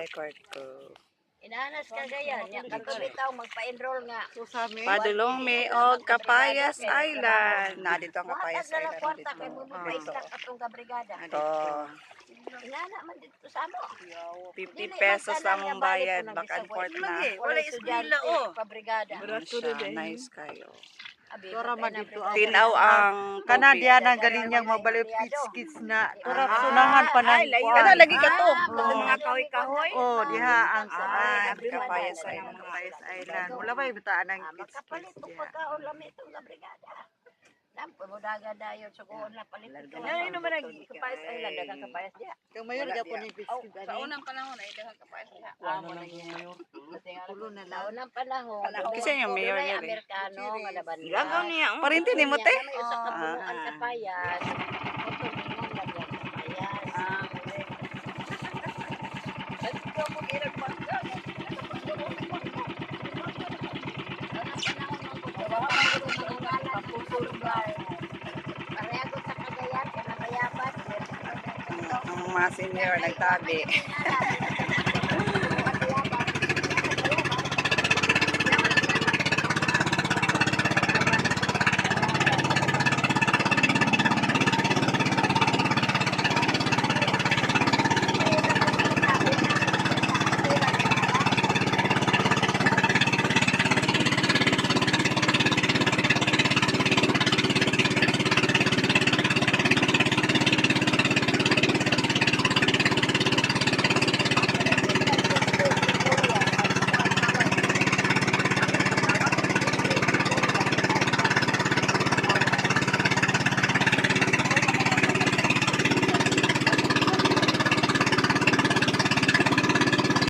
Record ko. Inanas Cagayan, nya kato bitaw magpa-enroll nga. Padulong mi og Capayas Island. Na dito ang Capayas Muhatag na lang Island kwarta dito. kay mo pa-stock atong kabrigada. Ito. Inana man dito sa amo. 50 pesos lang ang bayad. Back and forth na. Wala eskwela oh. Pabrigada. Ano siya, nice kayo. Abi, Tora man dito ang Tinaw ang Kana tubig. diya nang galinyang magbalik kits na. Tora sunangan pa ng kuan. Kana lagi ka to. Mga kahoy-kahoy. Oh, diha ang Ah, kuan. Capayas Island. Capayas Island. Wala ba ibataan ang kits Makapalit kits og diha. pagkaon lami itong kabrigada. Lampo mo daga dayon sugoon na palit. Ano naman ang Capayas Island, daghang Capayas diha. Kang mayor gapon ni kits kits Sa ani. unang panahon ay daghang Capayas. Tulo na Sa lang. unang panahon, Kasi yung mayor dunay niya, eh. Amerikano nga nabanda. Gagaw niya. Parinti ni mo te. May usa ka punuan Capayas. Oto mingon lang yan Capayas. Pareho sa Cagayan, kanabayaban. Ang mga senior nagtabi.